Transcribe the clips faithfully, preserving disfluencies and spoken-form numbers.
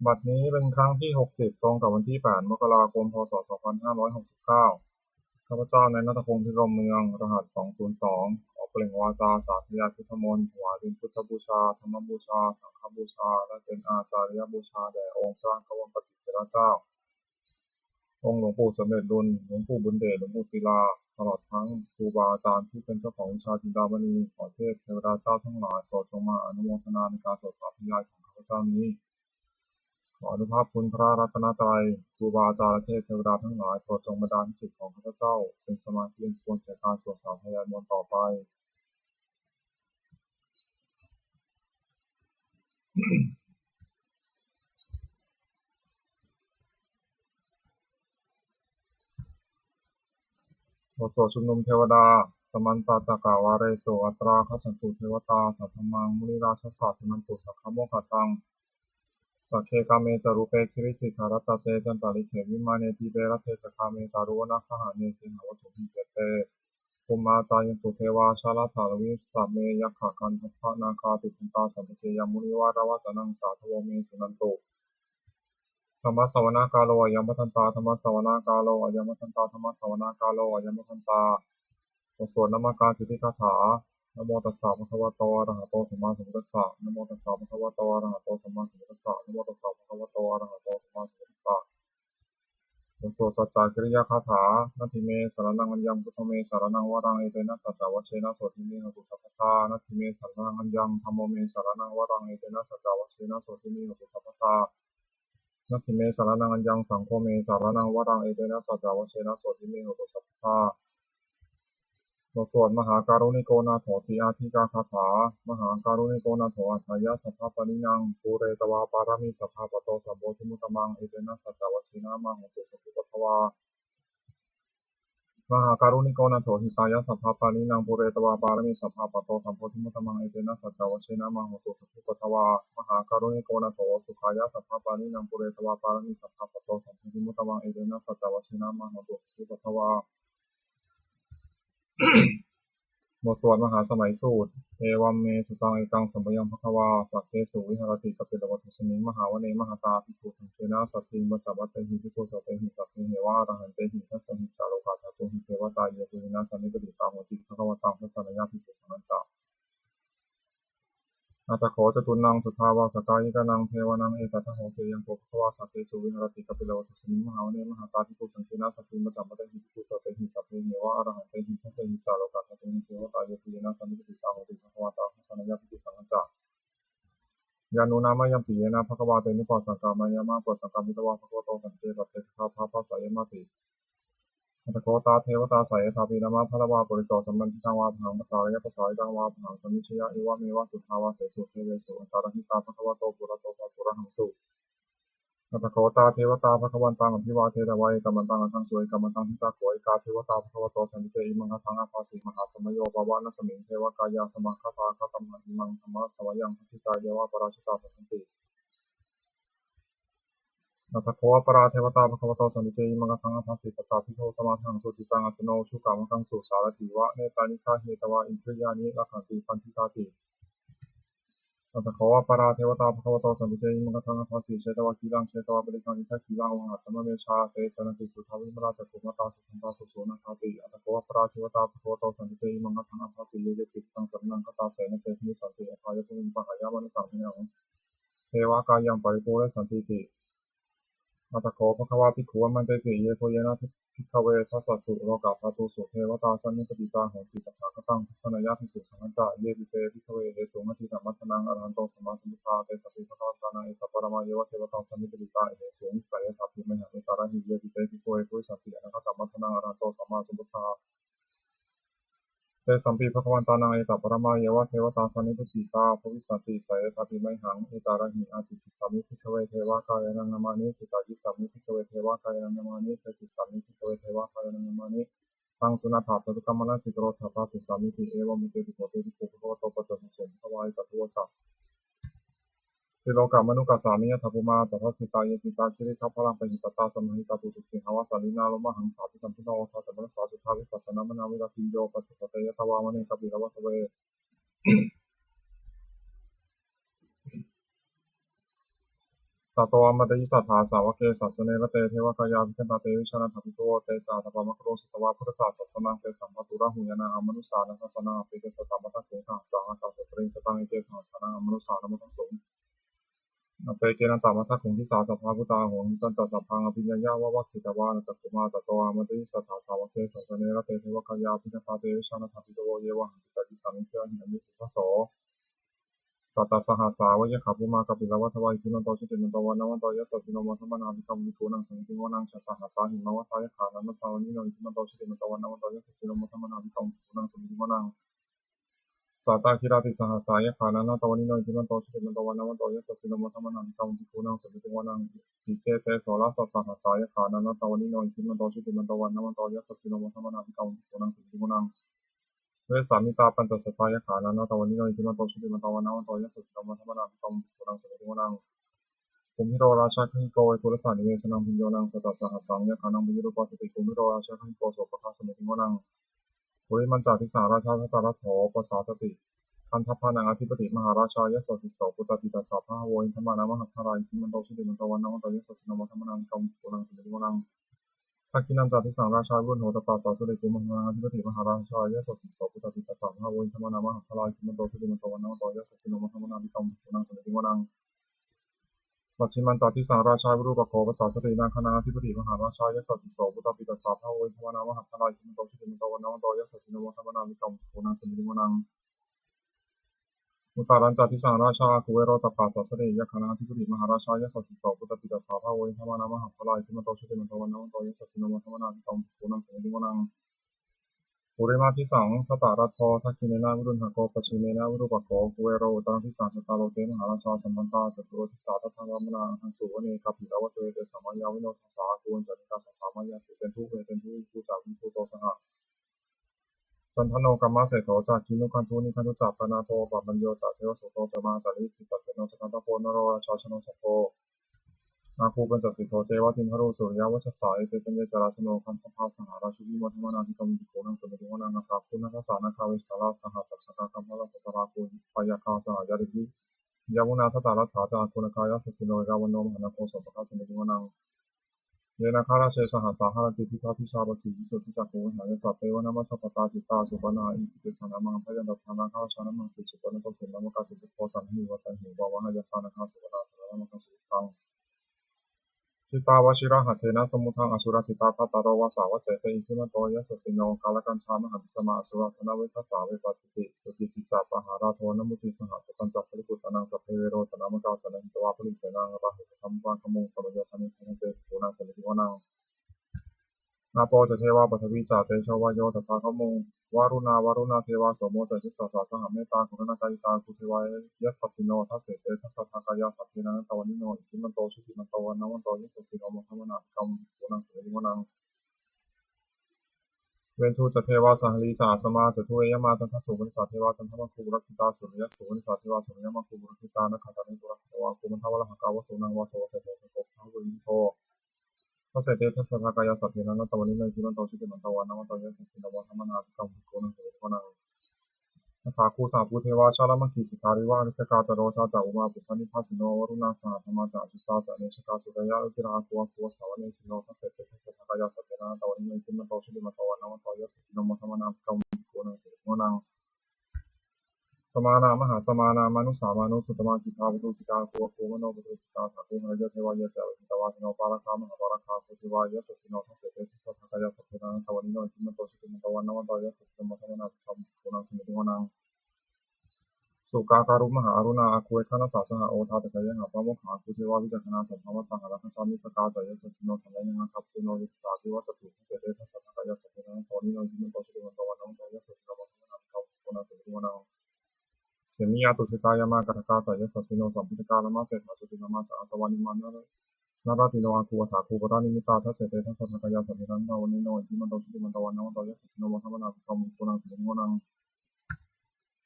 บัดนี้เป็นครั้งที่ หกสิบ ตรงกับวันที่ แปด มกราคม พ.ศ. สองพันห้าร้อยหกสิบเก้า ข้าพเจ้า นายณัฐพงษ์ พิรมเมือง รหัส สองศูนย์สอง ขอเปล่งวาจาสาธยายพุทธมนต์ ถวายเป็นพุทธบูชา ธรรมบูชา สังฆบูชา และเป็นอาจาริยบูชาแด่องค์พระกวัมปติเถระเจ้า องค์หลวงปู่สำเร็จลุน หลวงปู่บุญเดช หลวงปู่ศิลา ตลอดทั้งครูบาอาจารย์ที่เป็นเจ้าของวิชาจินดามณี ขอเทพเทวดาเจ้าทั้งหลายโปรดจงมาอนุโมทนาในการสวดสาธยายของข้าพเจ้านี้ ขออนุภาพคุณพระรัตนตรัย ครูบาอาจารย์และเทพเทวดาทั้งหลายโปรดจงบันดาลให้จิตของข้าพเจ้าเป็นสมาธิอันควรแก่การสวดสาธยายมนต์ต่อไป บทสวดชุมนุมเทวดา Samantā cakkavāḷesu atrāgacchantu devatā, saddhammaṃ munirājassa suṇantu saggamokkhadaṃ. Sagge kāme ca rūpe girisikharataṭe cantalikkhe vimāne, dīpe raṭṭhe ca gāme taruvanagahane gehavatthumhi khette, bhummā cāyantu devā jalathalavisame yakkhagandhabbanāgā, tiṭṭhantā santike yaṃ munivaravacanaṃ sādhavo me suṇantu. Dhammassavanakālo ayambhadantā. Dhammassavanakālo ayambhadantā. Dhammassavanakālo ayambhadantā. บทสวดนมการสิทธิคาถา Namo tassa bhagavato arahato sammāsambuddhassa. Namo tassa bhagavato arahato sammāsambuddhassa. Namo tassa bhagavato arahato sammāsambuddhassa. บทสวดสัจจกิริยาคาถา Natthi me saraṇaṃ aññaṃ, buddho me saraṇaṃ varaṃ, etena saccavajjena sotthi me hotu sabbadā. Natthi me saraṇaṃ aññaṃ, dhammo me saraṇaṃ varaṃ, etena saccavajjena sotthi me hotu sabbadā. Natthi me saraṇaṃ aññaṃ, saṅgho me saraṇaṃ varaṃ, etena saccavajjena sotthi me hotu sabbadā. บทสวดมหาการุณิโกนาโถติอาทิกาคาถา Mahākāruṇiko nātho atthāya sabbapāṇinaṃ, pūretvā pāramī sabbā patto sambodhimuttamaṃ, etena saccavajjena mā hontu sabbupaddavā. Mahākāruṇiko nātho hitāya sabbapāṇinaṃ, pūretvā pāramī sabbā patto sambodhimuttamaṃ, etena saccavajjena mā hontu sabbupaddavā. Mahākāruṇiko nātho osukhāya sabbapāṇinaṃ, pūretvā pāramī sabbā patto sambodhimuttamaṃ, etena saccavajjena mā hontu sabbupaddavā. บทสวดมหาสมัยสูตร Evaṃ me sutaṃ. Ekaṃ samayaṃ bhagavā sakkesu viharati kapilavatthusmiṃ mahāvane mahatā bhikkhusaṅghena saddhiṃ pañcamattehi bhikkhusatehi sabbeheva arahantehi. Dasahi ca lokadhātūhi devatā yebhuyyena sannipatitā honti bhagavantaṃ dassanāya bhikkhusaṅghañca. Atha kho catunnaṃ suddhāvāsakāyikānaṃ devānaṃ etadahosi: Ayaṃ kho bhagavā sakkesu viharati kapilavatthusmiṃ mahāvane mahatā bhikkhusaṅghena saddhiṃ pañcamattehi bhikkhusatehi sabbeheva arahantehi. Dasahi ca lokadhātūhi devatā yebhuyyena sannipatitā honti bhagavantaṃ dassanāya bhikkhusaṅghañca. Yannūna mayampi yena bhagavā tenupasaṅkameyyāma, upasaṅkamitvā bhagavato santike paccekagāthā bhāseyyāmāti. Atha kho tā devatā seyyathāpi nāma balavā puriso sammiñjitaṃ vā bāhaṃ pasāreyya, pasāritaṃ vā bāhaṃ sammiñjeyya, evameva suddhāvāsesu devesu antarahitā bhagavato purato pāturahaṃsu. Atha kho tā devatā bhagavantaṃ abhivādetvā ekamantaṃ aṭṭhaṃsu. Ekamantaṃ ṭhitā kho ekā devatā bhagavato santike imaṃ gāthaṃ abhāsi: Mahāsamayo pavanasmiṃ, devakāyā samāgatā; āgatamha imaṃ dhammasamayaṃ, dakkhitāyeva aparājitā bhavanti. Atha kho aparā devatā bhagavato santike imaṃ gāthaṃ abhāsi: Pattabhijosmā dahaṃsu, cittaṃ attano ujukamakaṃsu; sārathīva nettāni gahetvā, indriyāni rakkhanti paṇḍitāti. Atha kho aparā devatā bhagavato santike imaṃ gāthaṃ abhāsi: Chetvā khīlaṃ chetvā palighaṃ, indakhīlaṃ ohaccamanejā; te caranti suddhā vimalā, cakkhumatā sudantā susunāgāti. Atha kho aparā devatā bhagavato santike imaṃ gāthaṃ abhāsi: Ye keci buddhaṃ saraṇaṃ gatāse, na te gamissanti apāyabhūmiṃ; pahāya mānusaṃ dehaṃ, devakāyaṃ paripūressantīti. Atha kho bhagavā bhikkhū āmantesi: Yebhuyyena bhikkhave dasasu lokadhātūsu devatā sannipatitā honti tathāgataṃ dassanāya bhikkhusaṅghañca. Yepi te bhikkhave ahesuṃ atītamaddhānaṃ arahanto sammāsambuddhā, tesampi bhagavantānaṃ etaparamāyeva devatā sannipatitā ahesuṃ, seyyathāpi mayhaṃ etarahi. Yepi te bhikkhave bhavissanti anāgatamaddhānaṃ arahanto sammāsambuddhā, tesampi bhagavantānaṃ etaparamāyeva devatā sannipatitā bhavissanti, seyyathāpi mayhaṃ etarahi. Ācikkhissāmi bhikkhave devakāyānaṃ nāmāni; kittayissāmi bhikkhave devakāyānaṃ nāmāni; desissāmi bhikkhave devakāyānaṃ nāmāni. Taṃ suṇātha sādhukaṃ manasikarotha bhāsissāmīti. Evaṃ bhanteti kho te bhikkhū bhagavato paccassosuṃ. Bhagavā etadavoca: Silokamanukassāmi, yattha bhummā tadassitā; ye sitā girigabbharaṃ, pahitattā samāhitā. Puthū sīhāva sallīnā, lomahaṃsābhisambhuno; odātamanasā suddhā, vippasannamanāvilā. Bhiyyo pañcasate ñatvā, vane kāpilavatthave; Tato āmantayi satthā sāvake sāsane rate devakāyā abhikkantā te vijānātha bhikkhavo. Te ca ātappamakaruṃ sutvā buddhassa sāsanaṃ tesampāturahu ñāṇaṃ amanussāna dassanaṃ. Appeke satamaddakkhuṃ sahassaṃ atha sattariṃ. Sataṃ eke sahassānaṃ amanussānamaddasuṃ. Appekenantamaddakkhuṃ disā sabbā phuṭā ahuṃ. Tañca sabbaṃ abhiññāya vavakkhitvāna cakkhumā. Tato āmantayi satthā sāvake sāsane rate devakāyā abhikkantā te vijānātha bhikkhavo. Ye vohaṃ kittayissāmi girāhi anupubbaso. Sattasahassā va yakkhā bhummā kāpilavatthavā iddhimanto jutimanto vaṇṇavanto yasassino modamānā abhikkāmuṃ bhikkhūnaṃ samitiṃ vanaṃ. Chasahassā hemavatā yakkhā nānattavaṇṇino iddhimanto jutimanto vaṇṇavanto yasassino modamānā abhikkāmuṃ bhikkhūnaṃ samitiṃ vanaṃ. Sātāgirā tisahassā yakkhā nānattavaṇṇino iddhimanto jutimanto vaṇṇavanto yasassino modamānā abhikkāmuṃ bhikkhūnaṃ samitiṃ vanaṃ. Iccete soḷasasahassā yakkhā nānattavaṇṇino iddhimanto jutimanto vaṇṇavanto yasassino modamānā abhikkāmuṃ bhikkhūnaṃ samitiṃ vanaṃ. Vessāmittā pañcasatā yakkhā nānattavaṇṇino iddhimanto jutimanto vaṇṇavanto yasassino modamānā abhikkāmuṃ bhikkhūnaṃ samitiṃ vanaṃ. Kumbhīro rājagahiko vepullassa nivesanaṃ bhiyyo naṃ satasahassaṃ yakkhānaṃ payirupāsati. Kumbhīro rājagahiko sopāga samitiṃ vanaṃ. Purimañca disaṃ rājā dhataraṭṭho pasāsati. Gandhabbānaṃ ādhipati mahārājā yasassi so. Puttāpi tassa bahavo indanāmā mahabbalā iddhimanto jutimanto vaṇṇavanto yasassino modamānā abhikkāmuṃ bhikkhūnaṃ samitiṃ vanaṃ. Dakkhiṇañca disaṃ rājā virūḷho tappasāsati. Kumbhaṇḍānaṃ ādhipati mahārājā yasassi so. Puttāpi tassa bahavo indanāmā mahabbalā iddhimanto jutimanto vaṇṇavanto yasassino modamānā abhikkāmuṃ bhikkhūnaṃ samitiṃ vanaṃ. Pacchimañca disaṃ rājā virūpakkho pasāsati. Nāgānaṃ ādhipati mahārājā yasassi so. Puttāpi tassa bahavo indanāmā mahabbalā iddhimanto jutimanto vaṇṇavanto yasassino modamānā abhikkāmuṃ bhikkhūnaṃ samitiṃ vanaṃ. Uttarañca disaṃ rājā kuvero tappasāsati. Yakkhānaṃ ādhipati mahārājā yasassi so. Puttāpi tassa bahavo indanāmā mahabbalā iddhimanto jutimanto vaṇṇavanto yasassino modamānā abhikkāmuṃ bhikkhūnaṃ samitiṃ vanaṃ. Purimaṃ disaṃ dhataraṭṭho dakkhiṇena virūḷhako pacchimena virūpakkho kuvero uttaraṃ disaṃ. Cattāro te mahārājā samantā caturo disā daddallamānā aṭṭhaṃsu vane kāpilavatthave. Tesaṃ māyāvino dāsā āgū vañcanikā saṭhā māyā veṭeṇḍu veṭeṇḍu viṭū ca viṭuṭo saha. Candano kāmaseṭṭho ca kinnughaṇḍu nighaṇḍu ca panādo opamañño ca devasūto ca mātali cittaseno ca gandhabbo naḷorājā janosabho āgū pañcasikho ceva timbarū suriyavacchasā. Ete caññe ca rājāno gandhabbā saha rājubhi modamānā abhikkāmuṃ bhikkhūnaṃ samitiṃ vanaṃ. Athāgū nābhasā nāgā vesālā sahatacchakā kambalassatarā āgū pāyāgā saha ñātibhi. Yāmunā dhataraṭṭhā ca āgū nāgā yasassino erāvaṇo mahānāgo sopāga samitiṃ vanaṃ. Ye nāgarāje sahasā haranti dibbā dijā pakkhi visuddhacakkhū vehāyasā. Te vanamajjhapattā citrā supaṇṇā iti tesa nāmaṃ. Abhayantadā nāgarājānamāsi supaṇṇato khemataggaṃ subaddho saṇhāhi vātaihi upavhayantā nāgā supaṇṇā saraṇamakaṃsu buddhaṃ. Jitā vajirahatthena samuddaṃ asurā sitā bhātaro vāsavassete iddhimanto yasassino. Kālakañjā mahābhismā asurā dānaveghasā vepacitti sucitti ca pahārādo namucī saha. Satañca baliputtānaṃ sabbe verocanāmakā sannayhitvā balisenaṃ rāhubhaddamupāgamuṃ. Samayodāni bhaddante bhikkhūnaṃ samitiṃ vanaṃ. Āpo ca devā paṭhavī ca tejo vāyo tadāgamuṃ. Varuṇā vāruṇā devā somo ca yasasā saha. Mettākaruṇākāyikā āgū devā yasassino. Dasete dasadhā kāyā sabbe nānattavaṇṇino iddhimanto jutimanto vaṇṇavanto yasassino modamānā abhikkāmuṃ bhikkhūnaṃ samitiṃ vanaṃ. Veṇḍū ca devā sahalī ca asamā ca duve yamā. Candassūpanisā devā candamāgū purakkhitā. Suriyassūpanisā devā suriyamāgū purakkhitā. Nakkhattāni purakkhitvā āgū mandavalāhakā vasūnaṃ vāsavassete. Saṅgho pāga pañcaveṅganaṃ āgū. Dasete dasadhā kāyā sabbe nānattavaṇṇino iddhimanto jutimanto vaṇṇavanto yasassino modamānā abhikkāmuṃ bhikkhūnaṃ samitiṃ vanaṃ. Athāgū sahabhū devā jalamaggisikhāriva ariṭṭhakā ca rojā ca umāpupphanibhāsino. Varuṇā sahadhammā ca accutā ca anejakā sūleyyarucirā āgū āgū vāsavanesino. Dasete dasadhā kāyā sabbe nānattavaṇṇino iddhimanto jutimanto vaṇṇavanto yasassino modamānā abhikkāmuṃ bhikkhūnaṃ samitiṃ vanaṃ. Samānā mahāsamānā mānusā mānusuttamā khiḍḍāpadūsikā āgū āgū manopadūsikā. Athāgū harayo devā ye ca veṭṭitavāsino pāragā mahāpāragā āgū devā yasassino. Dasete dasadhā kāyā sabbe nānattavaṇṇino iddhimanto jutimanto vaṇṇavanto yasassino modamānā abhikkāmuṃ bhikkhūnaṃ samitiṃ vanaṃ. Sukkā karumhā aruṇā āgū veghanasā saha. Odātagayhā pāmokkhā āgū devā vicakkhaṇā. Chandamā ca hāragajā missakā ca yasassino. Thanayaṃ āgā pajjunno ca tisso āgū vāsavassete. Dasete dasadhā kāyā sabbe nānattavaṇṇino iddhimanto jutimanto vaṇṇavanto yasassino modamānā abhikkāmuṃ bhikkhūnaṃ samitiṃ vanaṃ. Khemiyā tusitā yāmā kaṭṭhakā ca yasassino. Lambitakā lāmaseṭṭhā jotināmā ca āsavā nimmānaratino āgū athāgū paranimmitā. Dasete dasadhā kāyā sabbe nānattavaṇṇino iddhimanto jutimanto vaṇṇavanto yasassino modamānā abhikkāmuṃ bhikkhūnaṃ samitiṃ vanaṃ.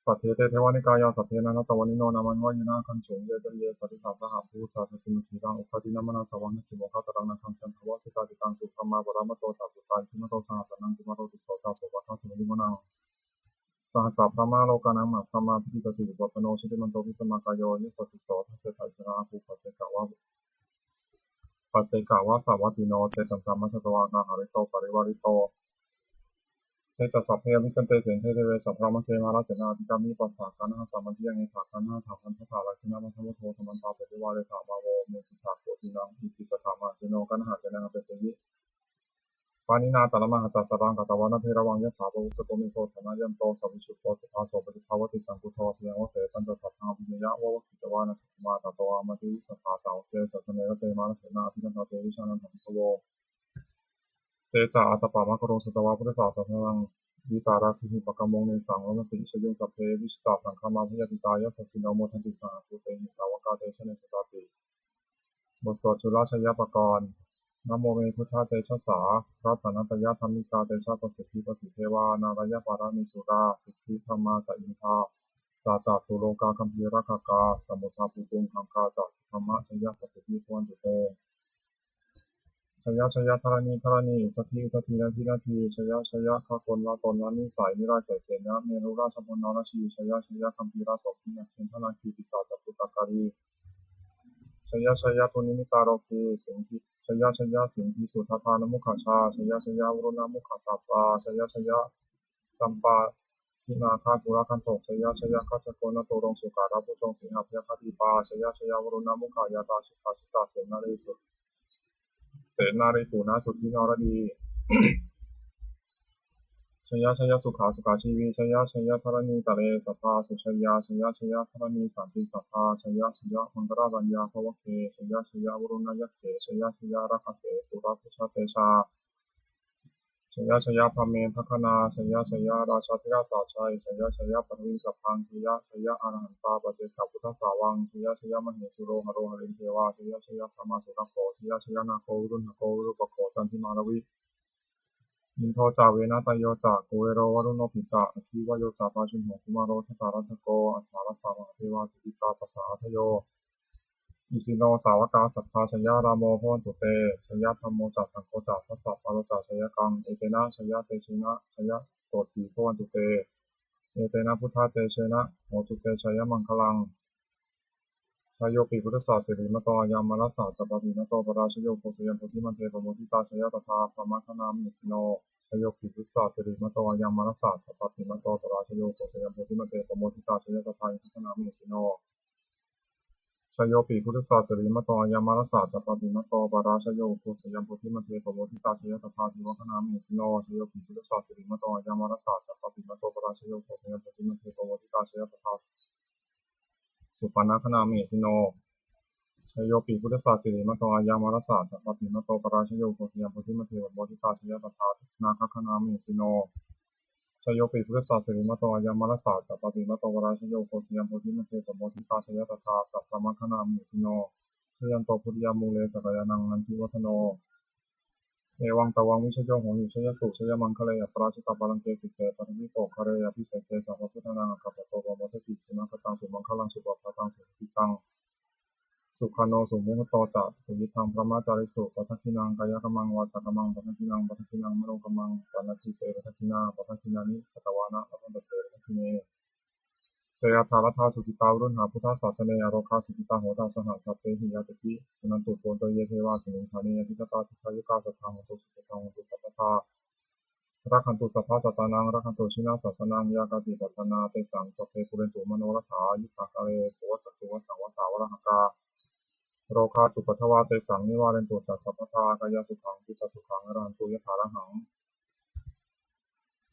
Saṭṭhete devanikāyā sabbe nānattavaṇṇino nāmanvayena āgañchuṃ. Ye caññe sadisā sahabhūtā dakkhiṇaṃ udānapāgaṃ dīnānaṃ manasā viññūhi mokkhaddharaṃ nāgaṃ. Candavo siddhā diṭṭhaṃsu brahmā paramatto ca puttā iddhimato saha sanaṃ. Kumāro tisso ca sopāga samitiṃ vanaṃ. Sahassabrahmalokānaṃ mahābrahmābhitiṭṭhati. Upapanno jutimanto bhismākāyo yasassi so. Dasettha issarā āgū paccekavasavattete. paccekavasavattino, tesañca majjhato āgāhārito parivārito. Te ca sabbe abhikkante sinde deve sabrahmake mārasenā abhikkāmi passa kaṇhassa mandiyaṃ. Etha gaṇhatha bandhatha rāgena bandhamatthu samantā parivāretha mā vo muñcittha koci naṃ. Iti tattha mahāseno kaṇhasenaṃ apesayi. Pāṇinā talamāhacca saraṃ katvāna bheravaṃ yathā pāvussako megho thanayanto savijjuko tathā so paṭibhāvati saṅkuddho asayaṃvase. Tañca sabbaṃ abhiññāya vavakkhitvāna cakkhumā tato āmantayi satthā sāvake sāsane rate mārasenā abhikkantā te vijānātha bhikkhavo. Te ca ātappamakaruṃ sutvā buddhassa sāsanaṃ vītarāgehi pakkāmuṃ nesaṃ vadanti vijayuṃ. Sabbe vijitasaṅgāmā bhayātītā yasassino modanti saha bhūtehi sāvakā te janesutāti. บทสวดจุลชัยปกรณ์ Namo me buddhatejasā ratanattayadhammikā tejapasiddhi pasīdevā nārāyaparamesurā siddhibrahmā ca indā ca catulokā gambhīrakkhakā samuddā bhūtuṃ gaṅgā ca sabrahmajayapasiddhi bhavantu te. Jaya jaya dharaṇi dharaṇī udadhi udadhī nadi nadī, jaya jaya gaganalatanalanisai nirayasai senamerurājabala narajī, jaya jaya gambhīrasombhī nāgendanāgī pisācabhūtakālī, jaya jaya dunnimittarogī siṅgī, jaya jaya siṅgīsudādānamukhajā, jaya jaya varuṇṇamukhasātrā, jaya jaya campādināgakulagantho, jaya jaya gajjagonnaturaṅga sukarabhujaṅga sīhabyagghadīpā, jaya jaya varuṇṇamukhayātrā jitasita senārī senārī tunasuddhi naradī, jaya jaya sukhā sukhā jīvī, jaya jaya dharaṇītale sadā sujayā, jaya jaya dharaṇī santi sadā, jaya jaya maṅkararāja bhavagge, jaya jaya varuṇṇayakkhe, jaya jaya rakkhase surabhujatejā, jaya jaya brahmendagaṇā, jaya jaya rājādhirājasājjai, jaya jaya paṭhaviṃ sabbaṃ, jaya jaya arahantā paccekabuddhasāvaṃ, jaya jaya mahesuro haro harindevā, jaya jaya brahmāsurakkho, jaya jaya nāgo viruḷhako virūpakkho candimā ravi, indo ca venateyyo ca kuvero varuṇopi ca, aggi vāyo ca pājuṇho kumāro dhataraṭṭhako, aṭṭhārasa mahādevā siddhitāpasaādayo, isino sāvakā satthā jaya rāmo bhavantu te, jaya dhammo ca saṅgho ca dasapālo ca jayakaṃ, etena jayatejena jayasotthī bhavantu te, etena buddhatejena hotu te jayamaṅgalaṃ. Jayopi buddhassa sirīmato ayaṃ mārassa ca pāpimato parājayo, ugghosayuṃ bodhimaṇḍe pamoditā jaya tadā brahmagaṇā mahesino. Jayopi buddhassa sirīmato ayaṃ mārassa ca pāpimato parājayo, ugghosayuṃ bodhimaṇḍe pamoditā jaya tadā indagaṇā mahesino. Jayopi buddhassa sirīmato ayaṃ mārassa ca pāpimato parājayo, ugghosayuṃ bodhimaṇḍe pamoditā jaya tadā devagaṇā mahesino. Jayopi buddhassa sirīmato ayaṃ mārassa ca pāpimato parājayo, ugghosayuṃ bodhimaṇḍe pamoditā jaya tadā supaṇṇagaṇā mahesino. Jayopi buddhassa sirīmato ayaṃ mārassa ca pāpimato parājayo, ugghosayuṃ bodhimaṇḍe pamoditā jaya tadā nāgagaṇā mahesino. Jayopi buddhassa sirīmato ayaṃ mārassa ca pāpimato parājayo, ugghosayuṃ bodhimaṇḍe pamoditā jaya tadā sabrahmagaṇā mahesino. Jayanto bodhiyā mūle sakyānaṃ nandivaḍḍhano, evaṃ tvaṃ vijayo hohi jayassu jayamaṅgale, aparājitapallaṅke sīse paṭhavipokkhare abhiseke sabbabuddhānaṃ aggappatto pamodati. Sunakkhattaṃ sumaṅgalaṃ supabhātaṃ suhuṭṭhitaṃ, sukhaṇo sumuhutto ca suyiṭṭhaṃ brahmacārisu, padakkhiṇaṃ kāyakammaṃ vācākammaṃ padakkhiṇaṃ padakkhiṇaṃ manokammaṃ paṇidhī te padakkhiṇā, padakkhiṇāni katvāna labhantatthe padakkhiṇe. Jayābyaḍḍhā sukhitā viruḷhā buddhasāsane, arogā sukhitā hotha saha sabbehi ñātibhi. Suṇantu bhonto ye devā asmiṃ ṭhāne adhigatā, dīghāyukā sadā hontu sukhitā hontu sabbadā, rakkhantu sabbasattānaṃ rakkhantu jinasāsanaṃ, yā kāci patthanā tesaṃ sabbe pūrentu manorathā, yuttakāle pavassantu vassaṃ vassā valāhakā, rogā cupaddavā tesaṃ nivārentu ca sabbadā, kāyasukhaṃ cittasukhaṃ arahantu yathārahaṃ.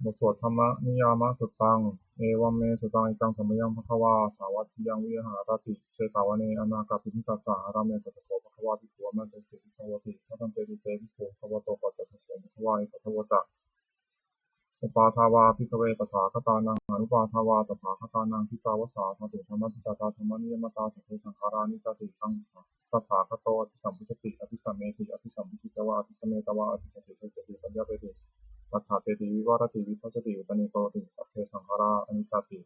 บทสวด Dhammaniyāmasuttaṃ. Evaṃ me sutaṃ. Ekaṃ samayaṃ bhagavā sāvatthiyaṃ viharati jetavane anāthapiṇḍikassa ārāme. Tatra kho bhagavā bhikkhū āmantesi bhikkhavoti. Bhadanteti te bhikkhū bhagavato paccassosuṃ. Bhagavā etadavoca. Uppādā vā bhikkhave tathāgatānaṃ anuppādā vā tathāgatānaṃ, ṭhitā va sā dhātu dhammaṭṭhitatā dhammaniyāmatā, sabbe saṅkhārā aniccāti. Taṃ tathāgato abhisambujjhati abhisameti, abhisambujjhitvā abhisametvā ācikkhati deseti paññapeti paṭṭhapeti vivarati vibhajati uttānīkaroti: sabbe saṅkhārā aniccāti.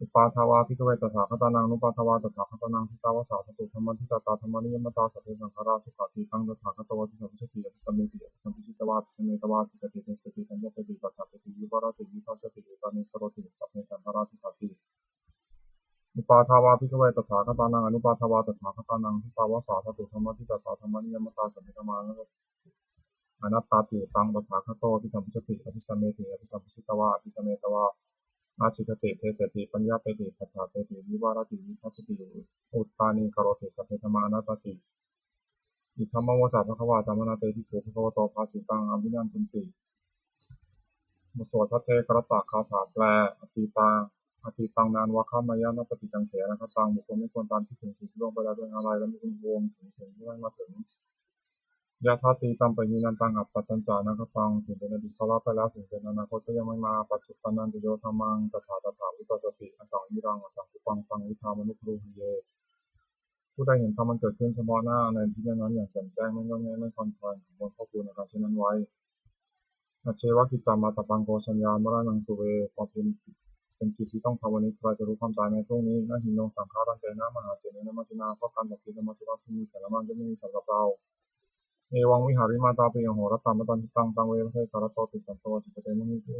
Uppādā vā bhikkhave tathāgatānaṃ anuppādā vā tathāgatānaṃ, ṭhitā va sā dhātu dhammaṭṭhitatā dhammaniyāmatā, sabbe saṅkhārā dukkhāti. Taṃ tathāgato abhisambujjhati abhisameti, abhisambujjhitvā abhisametvā ācikkhati deseti paññapeti paṭṭhapeti vivarati vibhajati uttānīkaroti: sabbe saṅkhārā dukkhāti. Uppādā vā bhikkhave tathāgatānaṃ anuppādā vā tathāgatānaṃ, ṭhitāva sā dhātu dhammaṭṭhitatā dhammaniyāmatā, sabbe dhammā anattāti. Taṃ tathāgato abhisambujjhati abhisameti, abhisambujjhitvā abhisametvā ācikkhati deseti paññapeti bhaṇāpeti vivarati vidassati uttānīkaroti, sabbe dhammā anattāti. Idamavoca bhagavā. Samaṇā te bhikkhū bhagavato bhāsitaṃ abhinandunti. บทสวดภัทเทกรัตตคาถาแปล Atītaṃ, atītaṃ nānvāgameyya nappaṭikaṅkhe anāgataṃ. บุคคลไม่ควรตามคิดถึงสิ่งที่ล่วงไปแล้วด้วยอาลัย และไม่ควรพะวงถึงสิ่งที่ใกล้มาถึง Yadatītampahīnantaṃ appattañca anāgataṃ. สิ่งเป็นอดีตก็ละไปแล้ว สิ่งเป็นอนาคตก็ยังไม่มา Paccuppannañca yo dhammaṃ tattha tattha vipassati, asaṃhiraṃ asaṅkuppaṃ taṃ viddhā manubrūhaye. ผู้ใดเห็นธรรมอันเกิดขึ้นเฉพาะหน้าในที่นั้นๆ อย่างแจ่มแจ้ง ไม่ง่อนแง่น ไม่คลอนแคลน ควรพอกพูนอาการเช่นนั้นไว้ Ajjeva kiccamātappaṃ ko jaññā maraṇaṃ suve. ความเพียรเป็นกิจที่ต้องทำวันนี้ ใครจะรู้ความตายในพรุ่งนี้ Na hi no saṅgarantena mahāsenena maccunā. เพราะการผัดเพี้ยนธรรมะที่ว่าซึ่งมีแสนมาก ย่อมไม่มีสำหรับเรา Evaṃ vihārimātāpiṃ ahorattamatanditaṃ, taṃ ve bhaddekarattoti santo ācikkhate munesu.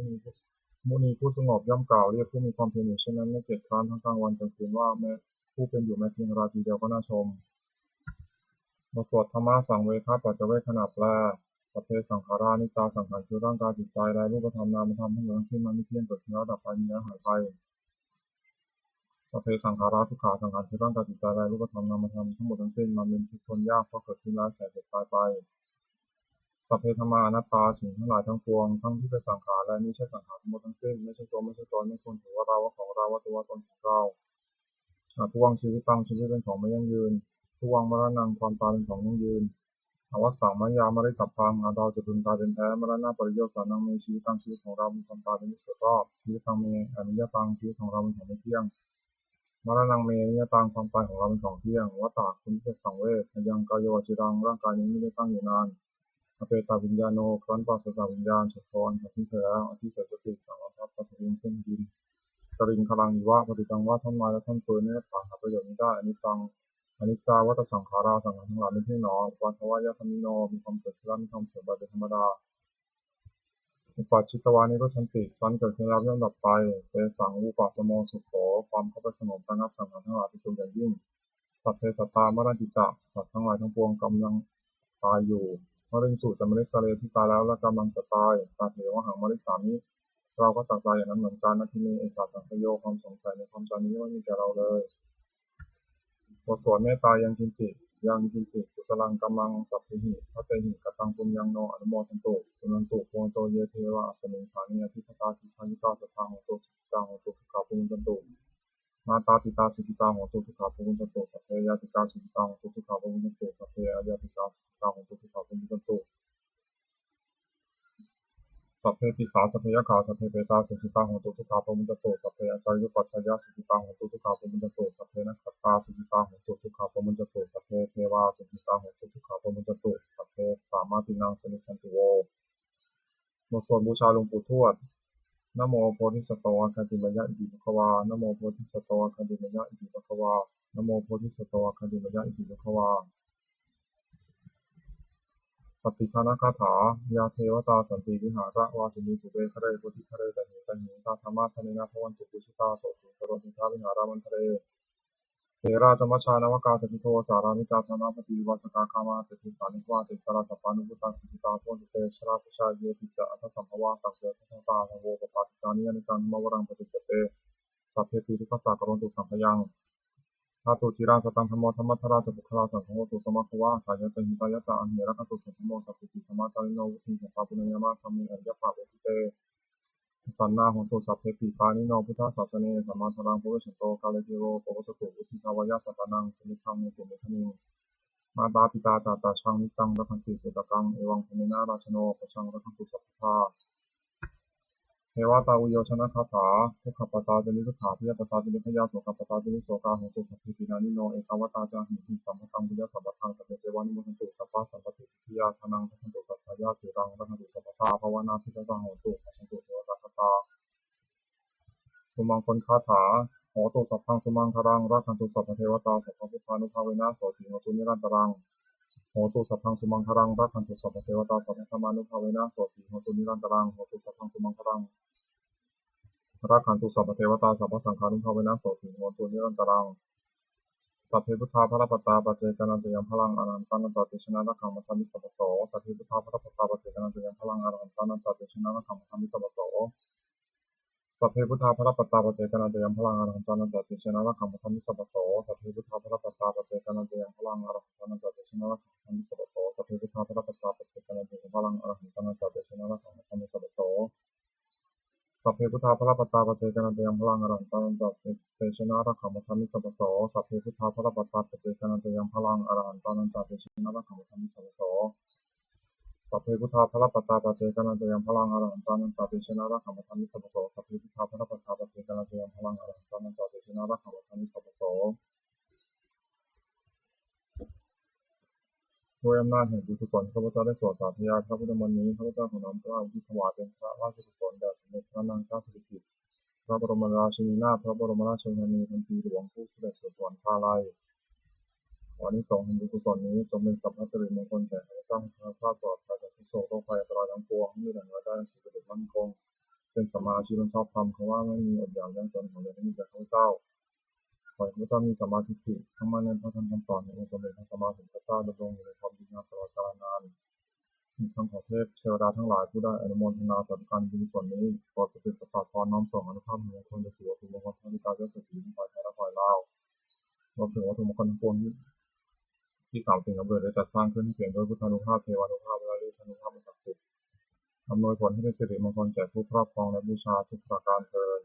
มุนีผู้สงบย่อมกล่าวเรียกผู้มีความเพียรอยู่เช่นนั้น ไม่เกียจคร้านทั้งกลางวันกลางคืนว่า แม้ผู้เป็นอยู่แม้เพียงราตรีเดียวก็น่าชม บทสวดธัมมสังเวคปัจจเวกขณะแปล Sabbe saṅkhārā aniccā. สังขารคือร่างกายจิตใจและรูปธรรมนามธรรมทั้งหมดทั้งสิ้น มันไม่เที่ยง เกิดขึ้นแล้วดับไป มีแล้วหายไป Sabbe saṅkhārā dukkhā. สังขารคือร่างกายจิตใจและรูปธรรมนามธรรมทั้งหมดทั้งสิ้น มันเป็นทุกข์ทนยาก เพราะเกิดขึ้นแล้วแก่เจ็บตายไป Sabbe dhammā anattā. สิ่งทั้งหลายทั้งปวง ทั้งที่เป็นสังขารและมิใช่สังขารทั้งหมดทั้งสิ้น ไม่ใช่ตัวไม่ใช่ตน ไม่ควรถือว่าเรา ว่าของเรา ว่าตัวว่าตนของเรา Adhuvaṃ jīvitaṃ. ชีวิตเป็นของไม่ยั่งยืน Dhuvaṃ maraṇaṃ. ความตายเป็นของยั่งยืน Avassaṃ mayā maritabbhaṃ. อันเราจะพึงตายเป็นแท้ Maraṇapariyosānaṃ me jīvitaṃ. ชีวิตของเรามีความตายเป็นที่สุดรอบ Jīvitaṃ me aniyataṃ. ชีวิตของเราเป็นของไม่เที่ยง Maraṇaṃ me niyataṃ. ความตายของเราเป็นของเที่ยง Vata. คุณพิจารณาสังเวช Ayaṃ kāyo aciraṃ. ร่างกายนี้ไม่ได้ตั้งอยู่นาน Apetaviññāṇo. ครั้นปราศจากวิญญาณ ฉัตโต อันขาดสิ้นเชิงแล้ว Adhisessati. จักรองรับ Paṭhaviṃ. ซึ่งดิน Kaliṅgaraṃ iva. Parittaṃ vā. ท่อนไม้และท่อนฟืน Niratthaṃ. หาประโยชน์มิได้ Aniccā vata saṅkhārā. สังขารทั้งหลายไม่เที่ยงหนอ Uppādavayadhammino. มีความเกิดขึ้นแล้วมีความเสื่อมไปเป็นธรรมดา Uppajjitvā nirujjhanti. ครั้นเกิดขึ้นแล้วย่อมดับไป Tesaṃ vūpasamo sukho. ความเข้าไปสงบระงับสังขารทั้งหลายเป็นสุขอย่างยิ่ง Sabbe sattā maranti ca. สัตว์ทั้งหลายทั้งปวงกำลังตายอยู่ Mariṃsu ca marissare. ที่ตายแล้วและกำลังจะตาย Tathevāhaṃ marissāmi. เราก็จักตายอย่างนั้นเหมือนกัน Natthi me ettha saṃsayo. ความสงสัยในความตายนี้ไม่มีแก่เราเลย บทสวดเมตตา Yaṃ kiñci, yaṃ kiñci kusalaṃ kammaṃ sabbehi katehi kataṃ puññaṃ no anumodantu, suṇantu bhonto ye devā asmiṃ ṭhāne adhigatā, dīghāyukā sadā hontu, sukhitā hontu, dukkhā pamuñcantu. Mātāpitā sukhitā hontu, dukkhā pamuñcantu. Sabbe ñātikā sukhitā hontu, dukkhā pamuñcantu. Sabbe aññātikā sukhitā hontu, dukkhā pamuñcantu. Sabbe pisā sabbe yakkhā sabbe petā sukhitā hontu, dukkhā pamuñcantu. Sabbe ācariyupajjhāyā sukhitā hontu, dukkhā pamuñcantu. Sabbe nakkhattā sukhitā hontu, dukkhā pamuñcantu. Sabbe devā sukhitā hontu, dukkhā pamuñcantu. Sabbe samātiṃ samijjhantu vo. บทสวดบูชาหลวงปู่ทวด Namo bodhisatto āgantimāya iti bhagavā. Namo bodhisatto āgantimāya iti bhagavā. Namo bodhisatto āgantimāya iti bhagavā. Pattidānagāthā. Yā devatā santi vihāravāsinī, pubbe ghare bodhighare tahiṃ tahiṃ, tā dhammadānena bhavantu pūjitā, sotthiṃ karontedha vihāramaṇḍale. Therā ca majjhā navakā ca, bhikkhavo sārāmikā, dānapatī upāsakā, gāmā ca desā nigmā ca issarā, sappāṇabhūtā sukhitā bhavantu te. Jalābujā yepi ca aṇḍasambhavā, saṃsedajātā athavopapātikā, niyyānikaṃ dhammavaraṃ paṭicca te, sabbepi dukkhassa karontu saṅkhayaṃ. Ṭhātu ciraṃ sataṃ dhammo, dhammaddharā ca puggalā, saṅgho hotu samaggo va, atthāya ca hitāya ca. Amhe rakkhatu saddhammo, sabbepi dhammacārino, vuḍḍhiṃ sadā puññaṃ, āgatamhe ariyappavedite. Pasannā hontu sabbepi, pāṇino buddhasāsane, sammā dhāraṃ pavecchanto, kāle devo pavassatu, vuḍḍhibhāvāya sattānaṃ, samiddhaṃ hotu medaniṃ. Mātā pitā ca atrajaṃ, niccaṃ rakkhanti puttakaṃ, evaṃ dhammena rājāno, pajaṃ rakkhantu sabbadā. Devatāuyyojanagāthā. Dukkhappattā ca niddukkhā, bhayappattā ca nibbhayā, sokappattā ca nissokā, hontu sabbepi pāṇino. Ettāvatā ca amhehi, sambhataṃ puññasampadaṃ, sabbe devānumodantu, sabbasampattisiddhiyā. Dānaṃ dadantu saddhāya, sīlaṃ rakkhantu sabbadā, bhāvanābhiratā hontu, gacchantu devatāgatā. Sumaṅgalagāthā. Hotu sabbaṃ sumaṅgalaṃ, rakkhantu sabbadevatā, sabbabuddhānubhāvena, sotthī hontu nirantaraṃ. Hotu sabbaṃ sumaṅgalaṃ, rakkhantu sabbadevatā, sabbadhammānubhāvena, sotthī hontu nirantaraṃ. Hotu sabbaṃ sumaṅgalaṃ. rakkhantu sabbadevatā, sabbasaṅghānubhāvena sotthī hontu nirantaraṃ. Sabbe buddhā balappattā, paccekānañca yaṃ balaṃ, arahantānañca tejena rakkhaṃ bandhāmi sabbaso. Sabbe buddhā balappattā, paccekānañca yaṃ balaṃ, arahantānañca tejena rakkhaṃ bandhāmi sabbaso. Sabbe buddhā balappattā, paccekānañca yaṃ balaṃ, arahantānañca tejena rakkhaṃ bandhāmi sabbaso. Sabbe buddhā balappattā, paccekānañca yaṃ balaṃ, arahantānañca tejena rakkhaṃ bandhāmi sabbaso. Sabbe buddhā balappattā, paccekānañca yaṃ balaṃ, arahantānañca tejena rakkhaṃ bandhāmi sabbaso. Sabbe buddhā balappattā, paccekānañca yaṃ balaṃ, arahantānañca tejena rakkhaṃ bandhāmi sabbaso. Sabbe buddhā balappattā, paccekānañca yaṃ balaṃ, arahantānañca tejena rakkhaṃ bandhāmi sabbaso. Sabbe buddhā balappattā, paccekānañca yaṃ balaṃ, arahantānañca tejena rakkhaṃ bandhāmi sabbaso. Sabbe buddhā balappattā, paccekānañca yaṃ balaṃ, arahantānañca tejena rakkhaṃ bandhāmi sabbaso. ด้วยอำนาจแห่งบุญกุศลที่ข้าพเจ้าได้สวดสาธยายพระพุทธมนต์นี้ ข้าพเจ้าขอน้อมเกล้าอุทิศถวายเป็นพระราชกุศลแด่สมเด็จพระนางเจ้าสิริกิติ์ พระบรมราชินีนาถ พระบรมราชชนนีพันปีหลวง ผู้เสด็จสู่สวรรคาลัย ขออานิสงส์แห่งบุญกุศลนี้จงเป็นสัพพสิริมงคลแก่ข้าพเจ้า ให้แคล้วคลาดปลอดภัยจากทุกข์โศกโรคภัยอันตรายทั้งปวง ให้มีแหล่งรายได้อันสุจริตมั่นคง เป็นสัมมาอาชีพอันชอบธรรม คำว่าไม่มีอดอยากยากจน ขออย่าได้มีแก่ข้าพเจ้า ขอให้ข้าพเจ้ามีสัมมาทิฏฐิ ตั้งมั่นในพระธรรมคำสอนขององค์สมเด็จพระสัมมาสัมพุทธเจ้า ดำรงอยู่ในความดีงามตลอดกาลนาน อีกทั้งขอเทพเทวดาทั้งหลายผู้ได้อนุโมทนาสาธุการบุญกุศลนี้ โปรดประสิทธิ์ประสาทพรน้อมส่งอานุภาพแห่งมงคลไปสู่วัตถุมงคลพระบิดาเจ้าเศรษฐีทั้งฝ่ายไทยและฝ่ายลาว รวมถึงวัตถุมงคลทั้งปวงที่สามสิ่งสำเร็จได้จัดสร้างขึ้นให้เปี่ยมด้วยพุทธานุภาพ เทวานุภาพ และฤทธานุภาพอันศักดิ์สิทธิ์ อำนวยผลให้เป็นสิริมงคลแก่ผู้ครอบครองและบูชาทุกประการเทอญ